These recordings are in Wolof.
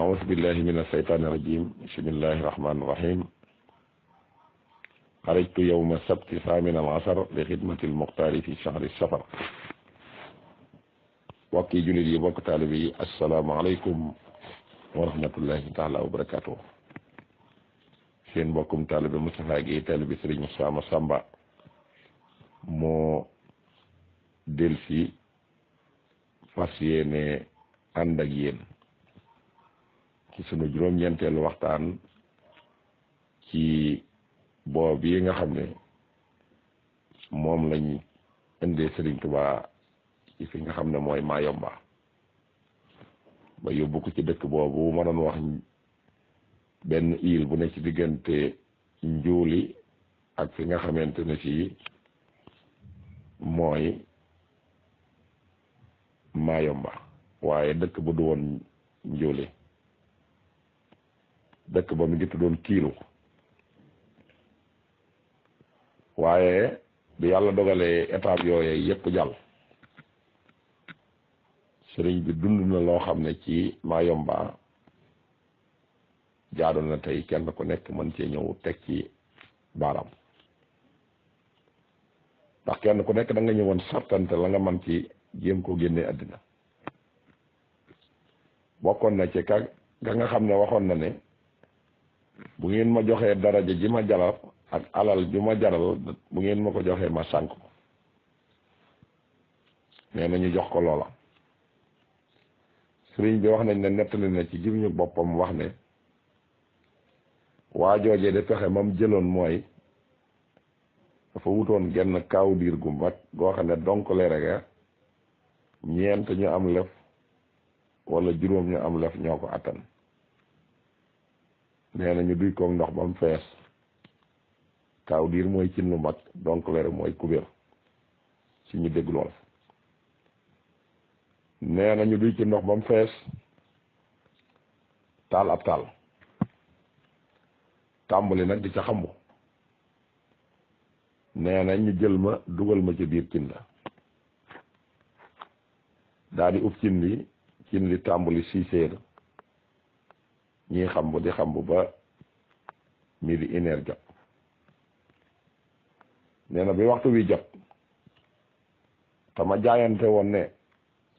أعوذ بالله من الشيطان الرجيم بسم الله الرحمن الرحيم خرجت يوم السبت 18 لخدمة المختار في شهر السفر وكي جلدي بوك طالبي السلام عليكم ورحمة الله تعالى وبركاته seen mbokkum taalibe Moustapha Guèye taalibe Serigne Moustapha Massamba moo delsi fas yéene ànd ak yéen ci sunu juróom-ñeenteelu waxtaan ci boobu yi nga xam ne moom lañ indee Serigne Touba ci fi nga xam ne mooy Mayomba ba yóbbu ko ci dëkk boobu ma doon wax benn île bu ne ci diggante Njuuli ak fi nga xamante ne fii mooy Mayomba waaye dëkk bu du woon Njuuli dëkk ba mi ngi tuddoon Kiilu waaye bi yàlla dogalee étape yooye yépp jàll sëriñ bi dund na loo xam ne ci Mayomba jaadu na tey kenn ku nekk mën cee ñëw teg ci baaraam ndax kenn ku nekk da nga ñëwoon sartante la nga mën ci jéem koo génnee àddina bokkoon na ci ka nga xam ne waxoon na ne bu ngeen ma joxee daraja ji ma jaral ak alal ju ma jaral bu ngeen ma ko joxee ma sànk ko nee na ñu jox ko loola sëriñ bi wax nañ ne nettali na ci jëm ñu boppam wax ne waa joojee de pexe mam jëloon mooy dafa wutoon genn kaaw diir gu mag goo xam ne donc le rek ñeent ñu am lef wala juróom ñu am lef ñoo ko attan nee na ñu duy koog ndox ba mu fees kaaw diir mooy cin lu mag donc le rek mooy kubéer si ñu dégg lool nee na ñu duy ci ndox ba mu fees taal ab taal tàmbali nag di ca xambu nee na ñu jël ma dugal ma ci biir cin la daal di ub cin li tàmbali 6 heures ñii xambu di xambu ba midi 1 heure jot nee na bi waxtu wi jot te ma jaayante woon ne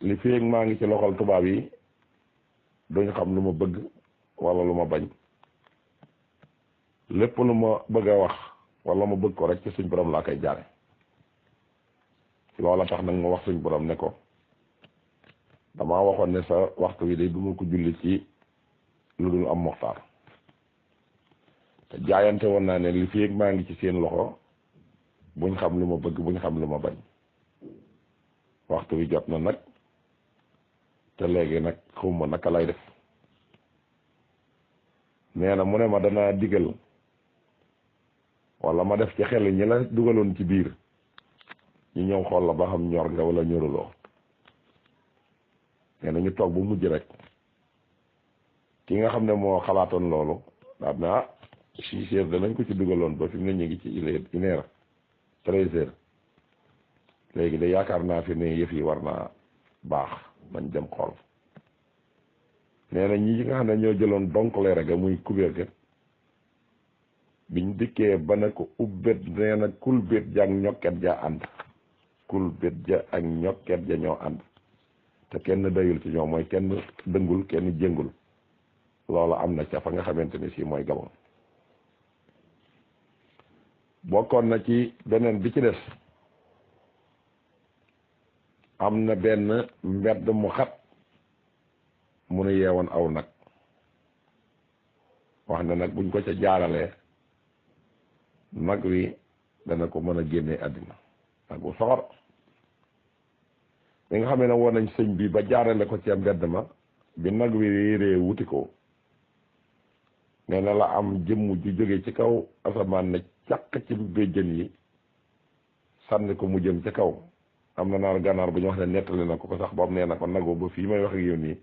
li fi maa ngi ci loxol tubaab yi duñ xam lu ma bëgg wala lu ma bañ lépp lu ma bëgg a wax wala ma bëgg ko rek ci suñ borom laa koy jaare loola tax nag ma wax suñ borom ne ko damaa waxoon ne sa waxtu wi day du ma ko julli ci lu dul am moxtaar te jaayante woon naa ne li fi maa ngi ci seen loxo buñ xam lu ma bëgg buñ xam lu ma bañ waxtu wi jot na nag te léegi nag xawma naka lay def nee na mu ne ma danaa digal wala ma def ci xel ñi la dugaloon ci biir ñu ñëw xool la ba xam ñor nga wala ñoruloo nee na ñu toog bu mujj rek ki nga xam ne moo xalaatoon loolu daal na 6 heures danañ ko ci dugaloon ba fi mu ne ñu ngi ci 1 heure 13 heures léegi de yaakaar naa fi ne yëf yi war naa baax nañ dem xool nee na ñi nga xam ne ñoo jëloon donc lay rek muy kubéer ga biñ dikkee ba ne ko ubbét nee na kulbét ja ak ñokket ja ànd kulbét ja ak ñokket ja ñoo ànd te kenn dayul ci ñoom mooy kenn dëngul kenn jëngul loola am na ca fa nga xamante ne si mooy Gabon bokkoon na ci beneen bi ci des am na benn mbedd mu xat mu nu yeewoon aw nag wax na nag buñ ko ca jaaralee nag wi dana ko mën a génnee àddina nag bu soxor li nga xam ne woon nañ sëñ bi ba jaarale ko ca mbedd ma bi nag wi réeree wuti ko nee na la am jëmm ju jóge ci kaw asamaan ne càq ci béjjën yi sànni ko mu jëm ci kaw am na naar gànnaar bu ñu wax ne nettali na ko sax boobu nee na ko nagoo ba fii may wax ak yow nii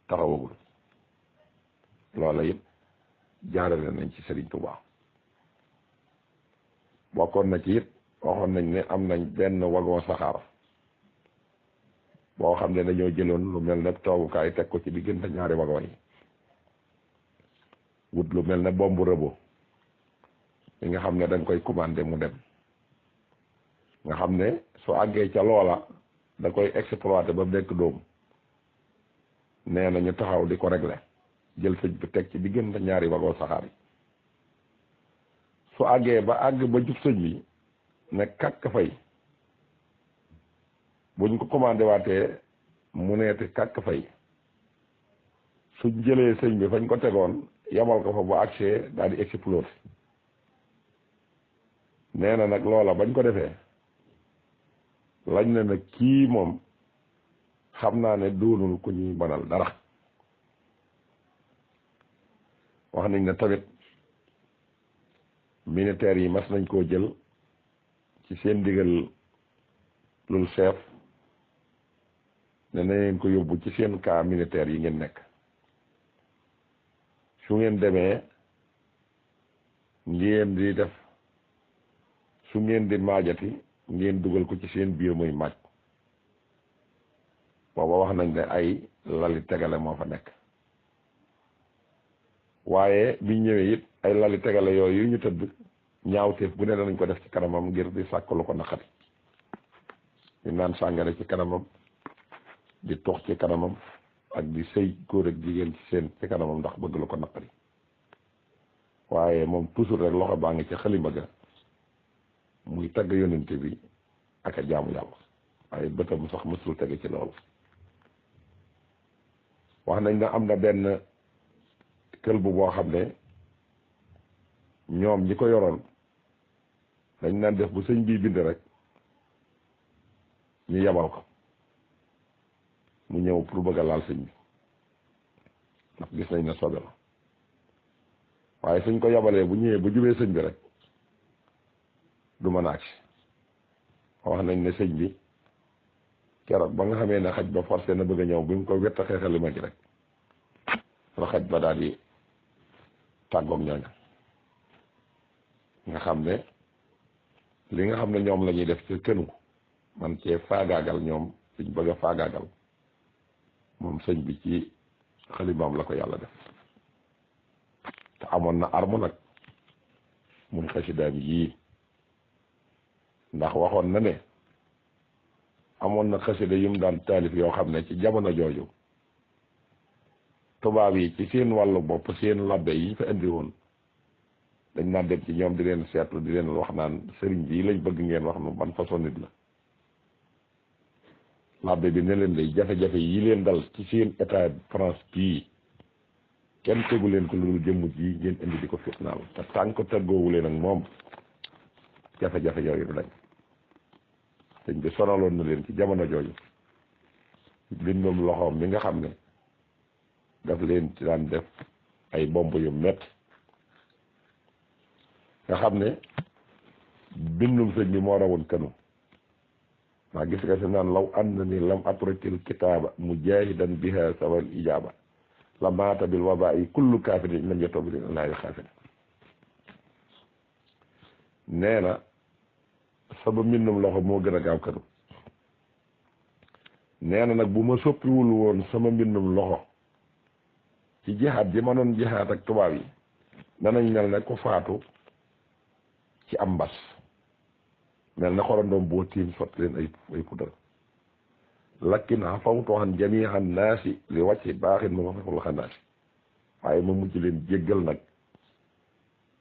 taxawagul loola yëpp jaarale nañ ci Serigne Touba bokkoon na ci it waxoon nañ ne am nañ benn wagon saxaar boo xam ne dañoo jëloon lu mel ne toogukaay teg ko ci diggante ñaari wagon yi wut lu mel ne bombu rëbo li nga xam ne dañ koy commandé mu dem nga xam ne su àggee ca loola da koy exploité ba mu nekk dóom nee na ñu taxaw di ko régler jël sëñ bi teg ci diggante ñaari wagon saxaar yi su àggee ba àgg ba jub sëñ bi ne kàkk fay buñ ko commandé waatee mu neeti kàkk fay suñ jëlee sëñ bi fañ ko tegoon yabal ko fa bu accès daal di explose nee na nag loola bañ ko defee lañ ne nag kii moom xam naa ne doonul ku ñuy mënal dara wax nañ ne tamit militaires yi mas nañ koo jël ci seen digal lul chef ne na ngeen ko yóbbu ci seen camp militaire yi ngeen nekk su ngeen demee ngeen di def su ngeen di maajati ngeen dugal ko ci seen biir muy maaj booba wax nañ ne ay lali tegale moo fa nekk waaye biñ ñëwee it ay lali tegale yooyu ñu tëdd ñaawteef bu ne danañ ko def ci kanamam ngir di sàkk lu ko naqari di naan sàngara ci kanamam di tox ci kanamam ak di sëy góor ak jigéen ci seen ci kanamam ndax bëgg lu ko naqari waaye moom toujours rek loxo baa ngi ci xalima ga muy tagg yonente bi ak a jaamu yàlla waaye bëtam sax mësul tege ci loolu wax nañ ne am na benn këlbu boo xam ne ñoom ñi ko yoroon dañ naan def bu sëñ bii bind rek ñu yabal ko mu ñëw pour bëgg a laal sëñ bi ndax gis nañ ne sobe la waaye suñ ko yabalee bu ñëwee bu jubee sëñ bi rek du mën a agsi wax nañ ne sëñ bi keroog ba nga xamee ne xaj ba forcé na bëgg a ñëw bi mu ko wett xeexali ma ji rek la xaj ba daal di tàggoog ñooña nga xam ne li nga xam ne ñoom la ñuy def ci kënu man cee faagaagal ñoom suñ bëgg a faagaagal moom sëñ bi ci xalimaam la ko yàlla def te amoon na arme nag muy xasidaam yii ndax waxoon na ne amoon na xasida yu mu daan taalif yoo xam ne ci jamono jooju tubaab yi ci seen wàllu bopp seen labbe yi fa indi woon dañ naan dem ci ñoom di leen seetlu di leen wax naan sëriñ bi lañ bëgg ngeen wax nu ban façon nit la labbe bi ne leen lay jafe-jafe yi leen dal ci seen état France bii kenn tegu leen ko loolu jëmm ji ngeen indi di ko fitnaal te tànk tëggoowu leen ak moom jafe-jafe yooyu du dañ sëñ bi sonaloon na leen ci jamono jooju bindum loxoom mi nga xam ne daf leen ci daan def ay bomb yu métti nga xam ne bindum sëñ bi moo rawoon kanu maa gis nga si naan law ànd ni lam atratil kitaaba mujahidan biha sawal ijaaba la maata bil wabaa'i kullu kaafirin lam yatub lillahi xaafir nee na sama mbindum loxo moo gën a gaaw kanu nee na nag bu ma soppiwul woon sama mbindum loxo ci jihaad ji ma doon jihaad ak tubaab yi danañ mel ne ku faatu ci am mbas mel na xorandoom boo tiim sotti leen ay pudar lakkin xafawtu an jamii'a naasi li wàcci baaxin ma waxul xanaasi waaye ma mujj leen jéggal nag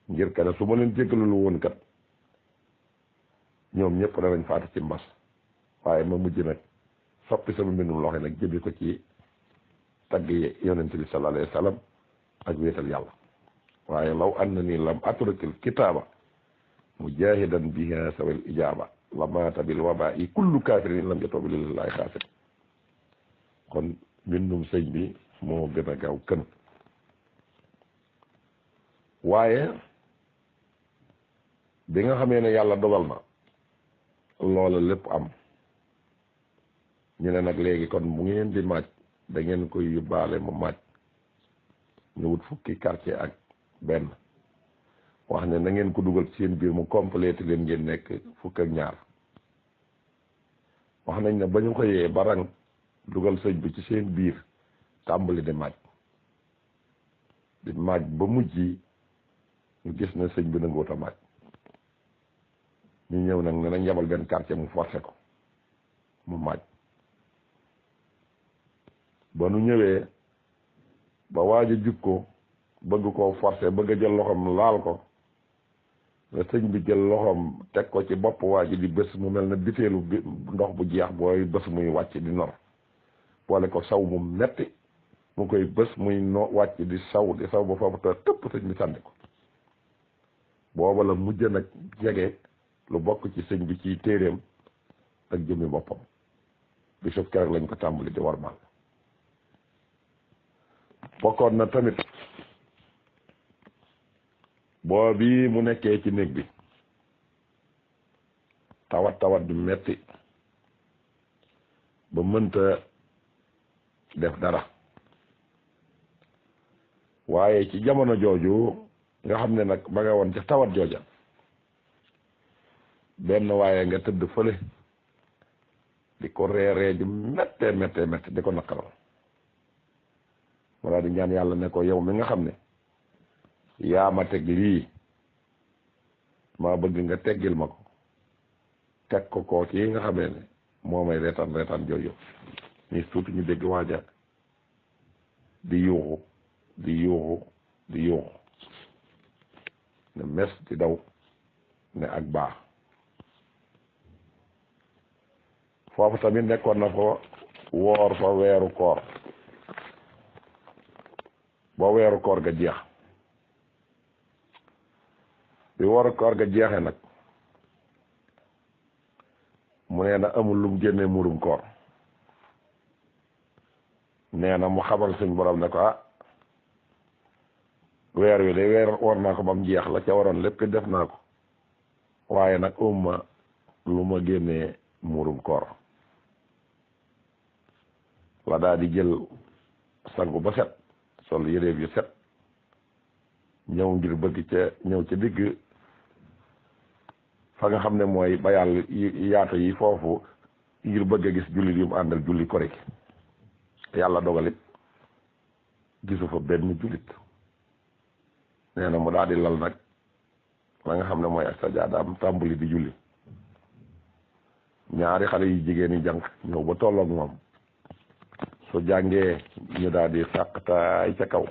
ngir kene su ma leen jéggalul woon kat ñoom ñëpp danañ faatu ci mbas waaye ma mujj nag soppi sama mbindum loxo nag jëbi ko ci tagg yonent bi sallallahu alayhi wa sallam ak wéetal yàlla waaye law annani lam atrukil kitaaba mujahidan biha sawal ijaaba la maata bil wabaa'i kullu kaafirin lam yatub lillahi xaafir kon mbindum sëñ bi moo gën a gaaw kën waaye bi nga xamee ne yàlla dogal na loola lépp am ñu ne nag léegi kon bu ngeen di maaj da ngeen koy yóbbaale mu maaj ñu wut fukki quartier ak benn wax ne na ngeen ko dugal ci seen biir mu complété leen ngeen nekk fukk ak ñaar wax nañ ne ba ñu xëyee ba rang dugal sëñ bi ci seen biir tàmbali di maaj ba mujj ñu gis ne sëñ bi nanguwut a maaj ñu ñëw nag ne nañ yebal benn quartier mu forcé ko mu maaj ba nu ñëwee ba waaj a jub ko bëgg koo forcé bëgg a jël loxoom laal ko nga sëñ bi jël loxoom teg ko ci bopp waa ji di bés mu mel ne biteelu ndox bu jeex booy bés muy wàcc di nor boole ko saw mu metti mu koy bés muy wàcc di saw ba foofu te tëpp sëñ bi sànni ko booba la mujj nag jege lu bokk ci sëñ bi ci téeréem ak jëmmi boppam bisub keroog lañ ko tàmbali di warmal bokkoon na tamit boobi mu nekkee ci néeg bi tawat bi metti ba mënta def dara waaye ci jamono jooju nga xam ne nag ba nga woon ca tawat jooja benn waaye nga tëdd fële di ko reeree ju méttee di ko naqaral walla di ñaan yàlla ne ko yow mi nga xam ne yaa ma teg lii maa bëgg nga teggil ma ko teg ko kooki yi nga xamee ne moo may reetaan jooju nii tuuti ñu dégg waaja di yuuxu ne mes di daw ne ak baax foofu tamit nekkoon na fa woor fa weeru koor ba weeru koor ga jeex bi weeru koor ga jeexee nag mu nee na amul lum génnee murum koor nee na mu xamal suñ borom ne ko weer wi de war naa ko ba mu jeex la ca waroon lépp def naa ko waaye nag umma lu ma génnee murum koor la daal di jël sangu ba set sol yëreeb yu set ñëw ngir bëgg ñëw ca digg fa nga xam ne mooy ba yàlla yaatu yi foofu ngir bëgg a gis jullit yu mu àndal julli korite yàlla dogalit gisu fa benn jullit nee na mu daal di lal nag la nga xam ne mooy ak sajaadaam tàmbali di julli ñaari xale yu jigéen yi jànq ñëw ba tolloog moom su jàngee ñu daal di xàqtaay ca kaw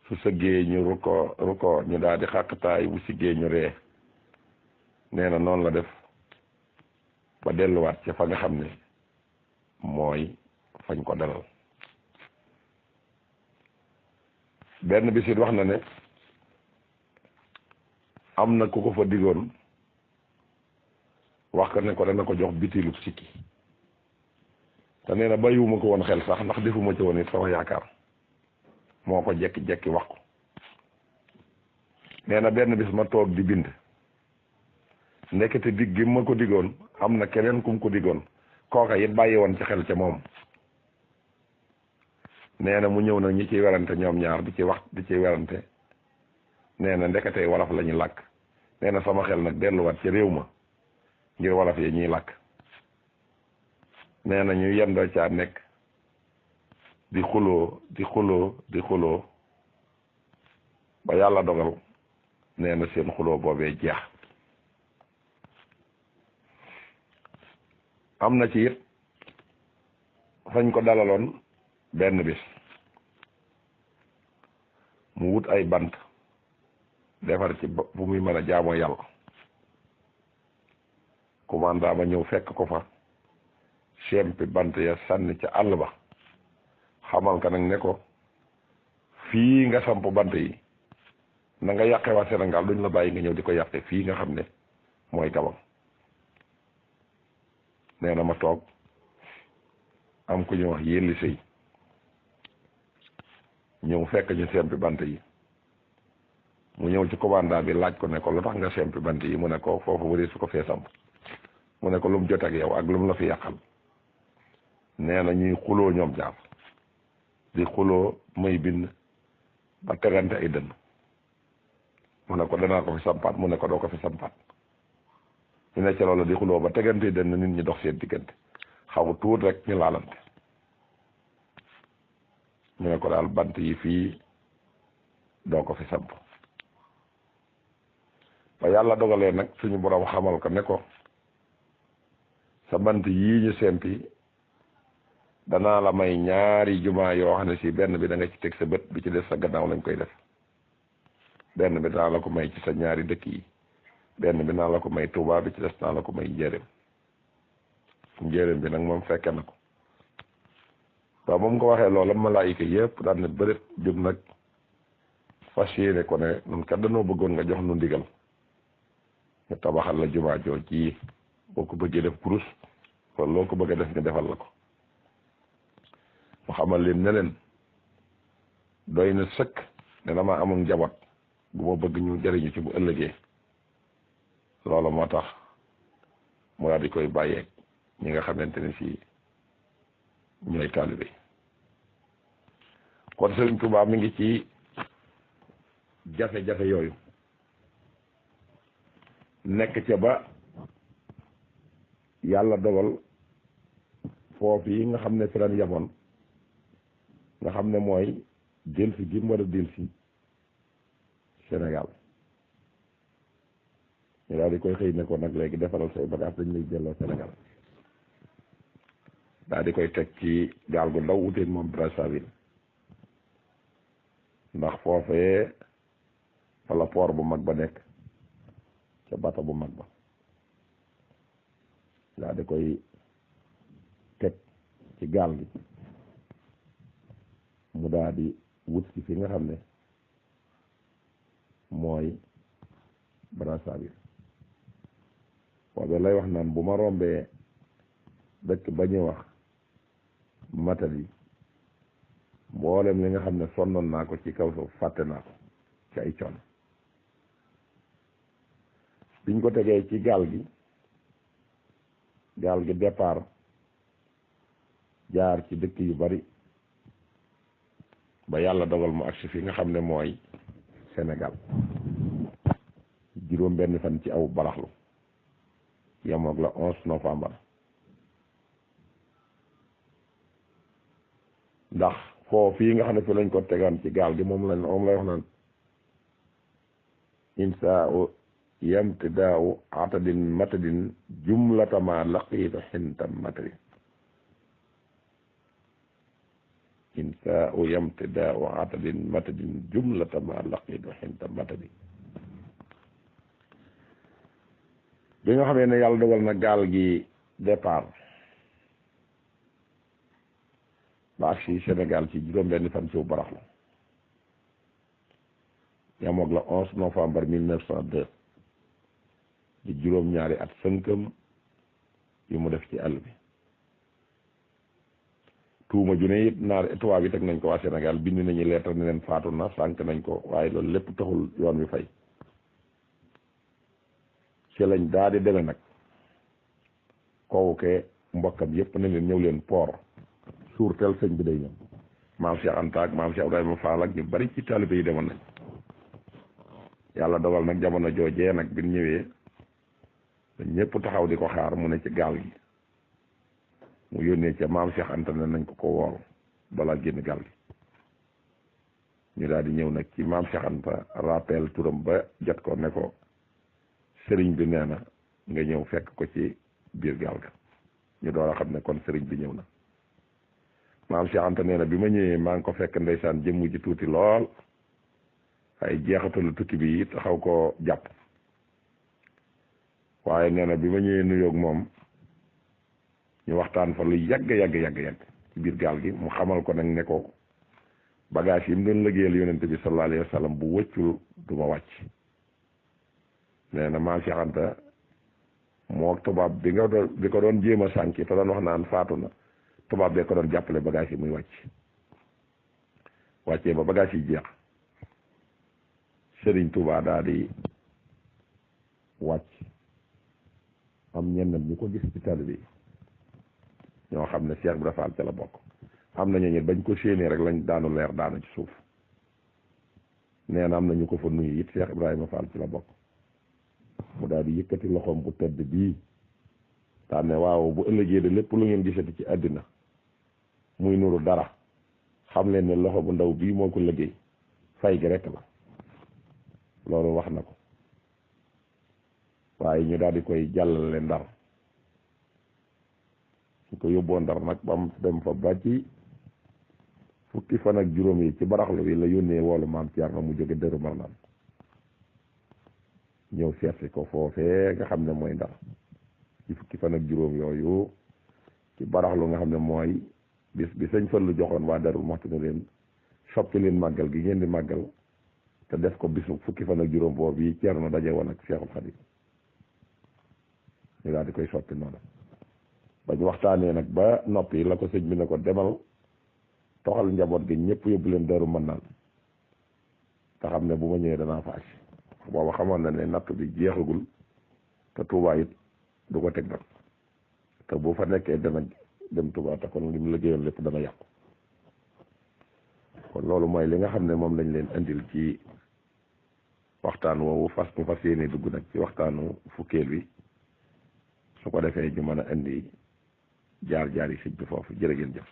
su sëggee ñu ruko ñu daal di xàqtaay bu siggee ñu ree nee na noonu la def ba delluwaat ca fa nga xam ne mooy fañ ko dalal benn bisit wax na ne am na ku ko fa digoon wax ko ne ko dana ko jox bitilu sikki te nee na bàyyiwuma ko woon xel sax ndax defuma ci woon it sama yaakaar moo ko jekki-jekki wax ko nee na benn bis ma toog di bind ndekete dig gi ma ko digoon am na keneen kum ko digoon kooka it bàyyi woon ci xel ca moom nee na mu ñëw nag ñi ciy werante ñoom ñaar di ci werante nee na ndeketey wolof la ñu làkk nee na sama xel nag delluwaat ci réew ma ngir wolof yi ñuy làkk nee na ñu yendoo caa nekk di xuloo ba yàlla dogal nee na seen xuloo boobee jeex am na ci it fañ ko dalaloon benn bis mu wut ay bant defar ci bu muy mën a jaamoo yàlla commandant ba ñëw fekk ko fa sempi bant ya sànni ca àll ba xamal ka nag ne ko fii nga samp bant yi na nga yàqe waa Sénégal duñ la bàyyi nga ñëw di ko yàqe fii nga xam ne mooy Gabon nee na ma toog am ku ñu wax yelli sëy ñëw fekk ñu sempi bant yi mu ñëw ci commandant bi laaj ko ne ko lu tax nga sempi bant yi mu ne ko foofu wari su ko fee samp mu ne ko lu mu jot ak yow ak lu mu la fi yàqal nee na ñuy xuloo ñoom ñaar di xuloo may bind ba tegante ay dënn mu ne ko danaa ko fi sampaat mu ne ko doo ko fi sampaat ñu ne ci loolu di xuloo ba tegante ay dënn nit ñi dox seen diggante xaw tuut rek ñu laalante ñu ne ko daal bant yi fii doo ko fi samp ba yàlla dogalee nag suñu borom xamal ko ne ko sa bant yii ñu sempi danaa la may ñaari jumaa yoo xam ne si benn bi da nga ci teg sa bët bi ci def sa gannaaw lañ koy def benn bi danaa la ko may ci sa ñaari dëkk yi benn bi naa la ko may Tuubaa bi ci des naa la ko may njéeréem bi nag moom fekke na ko waaw moom ko waxee loola malaayika yëpp daan ne bërit jóg nag fas yéene ko ne nun kat dañoo bëggoon nga jox nu ndigal ñu tabaxal la jumaa joo ci boo ko bëggee def kurus wala loo ko bëgg a def ñu defal la ko mu xamal leen ne leen doy na sëkk ne dama amul njaboot bu ma bëgg ñu jëriñu ci bu ëllëgee loolu moo tax mu daal di koy bàyyeeg ñi nga xamante ne fii ñooy taalibe kon Sëriñ Tuubaa mi ngi ci jafe-jafe yooyu nekk ca ba yàlla dogal foofu yi nga xam ne fi lañ yamoon nga xam ne mooy delsi gi mu war a delsi Sénégal ñu daal di koy xëy ne ko nag léegi defaral say bagage dañ lay delloo Sénégal daal di koy teg ci gaal gu ndaw wuteen moom Brazzaville ndax foofee fa la port bu mag ba nekk ca bato bu mag ba daal di koy teg ci gaal gi mu daal di wut ci fi nga xam ne mooy Brazzaville boobe lay wax naan bu ma rombee dëkk ba ñuy wax Matadi mboolem li nga xam ne sonnoon naa ko ci kaw suuf fàtte naa ko ci ay coono biñ ko tegee ci gaal gi départ jaar ci dëkk yu bari ba yàlla dogal mu agsi fi nga xam ne mooy Sénégal juróom benn fan ci aw baraxlu yemoog la 11 novembre ndax foofu fii nga xam ne fi lañ ko tegaan ci gaal gi moom lay wax naan insa u yamtidaawu atadin matadin jumlatama laqiita xintam matadin insa u yamtidaawu atadin matadin jumlatama laqiita xintam matadin bi nga xamee ne yàlla dogal na gaal gi départ ba ak si Sénégal ci juróom benn fan ci barax la yamoog la 11 novembre 1902 di juróom ñaari at sënkam yu mu def ci àll bi tuuma ju ne it naar tubaab yi teg nañ ko waa Sénégal bind nañu lettre ne leen faatu na sànq nañ ko waaye loolu lépp taxul yoon wi fay ci lañ daa di demee nag kooke mbokkam yëpp ne leen ñëw leen port suur tel sëñ bi day ñëw maam Cheikh Anta ak maam Cheikh Ibrahima Fall ak ñu bari ci taalibe yi demoon nañ yàlla dogal nag jamono joojee nag bi ñëwee ñëpp taxaw di ko xaar mu ne ci gaal gi mu yónnee ca maam Cheikh Anta ne nañ ko wool balaa génn gaal gi ñu daal di ñëw nag ci maam Cheikh Anta rappel turam ba jot ko ne ko sëriñ bi nee na nga ñëw fekk ko ci biir gaal ga ñu door a xam ne kon sëriñ bi ñëw na maam Cheikh Anta nee na bi ma ñëwee maa ngi ko fekk ndeysaan jëmmu ji tuuti lool ay jeexatalu tukki bi it xaw ko jàpp waaye nee na bi ma ñëwee nuyoog moom ñu waxtaan fa lu yàgg ci biir gaal gi mu xamal ko nag ne ko bagage yi mu doon liggéeyal yonente bi sallallahu alayhi wa sallam bu wëccul du ma wàcc nee na maam Cheikh Anta moo tubaab bi ko doon jéem a sànki te doon wax naan faatu na tubaab bee ko doon jàppale bagage yi muy wàccee ba bagage yi jeex Sëriñ Tuubaa daal di wàcc am ñenn ñu ko gis ci tali bi ñoo xam ne Cheikh Ibra Fall ca la bokk am na ñooñu bañ ko séenee rek lañ daanu leer daanu ci suuf nee na am na ñu ko fa nuyu it Cheikh Ibrahima Fall ci la bokk mu daal di yëkkati loxoom bu tedd bii daan ne waaw bu ëllëgee de lépp lu ngeen gisati ci àddina muy nuru dara xam leen ne loxo bu ndaw bii moo ko liggéey fay gi rek la loolu wax na ko waaye ñu daal di koy jàllale Ndar ñu ko yóbboo Ndar nag ba mu dem fa ba ci fukki fan ak juróom yi ci baraxlu bi la yónnee woolu maam Thierno mu jóge Dëru Marnaan ñëw seetsi ko foofee nga xam ne mooy Ndar ci fukki fan ak juróom yooyu ci baraxlu nga xam ne mooy bis bi sëñ Fallu joxoon waa Darou Mouhty ne leen soppi leen màggal gi ngeen di màggal te def ko bisu fukki fan ak juróom boobu yi Thierno daje woon ak Cheikhul Khadim ñu daal di koy soppi noonu ba ñu waxtaanee nag ba noppi la ko sëñ bi ne ko demal toxal njaboot gi ñëpp yóbbu leen Darou Marnaan te xam ne bu ma ñëwee danaa fa agsi booba xamoon na ne natt bi jeexagul te Touba it du ko teg nag te bu fa nekkee dana dem Touba te kon li mu liggéeyoon lépp dana yàqu kon loolu mooy li nga xam ne moom lañ leen indil ci waxtaan woowu ñu fas yéene dugg nag ci waxtaanu fukkeel bi su ko defee ñu mën a indi jaar-jaar yi sëñ bi foofu jërë ngeen jëf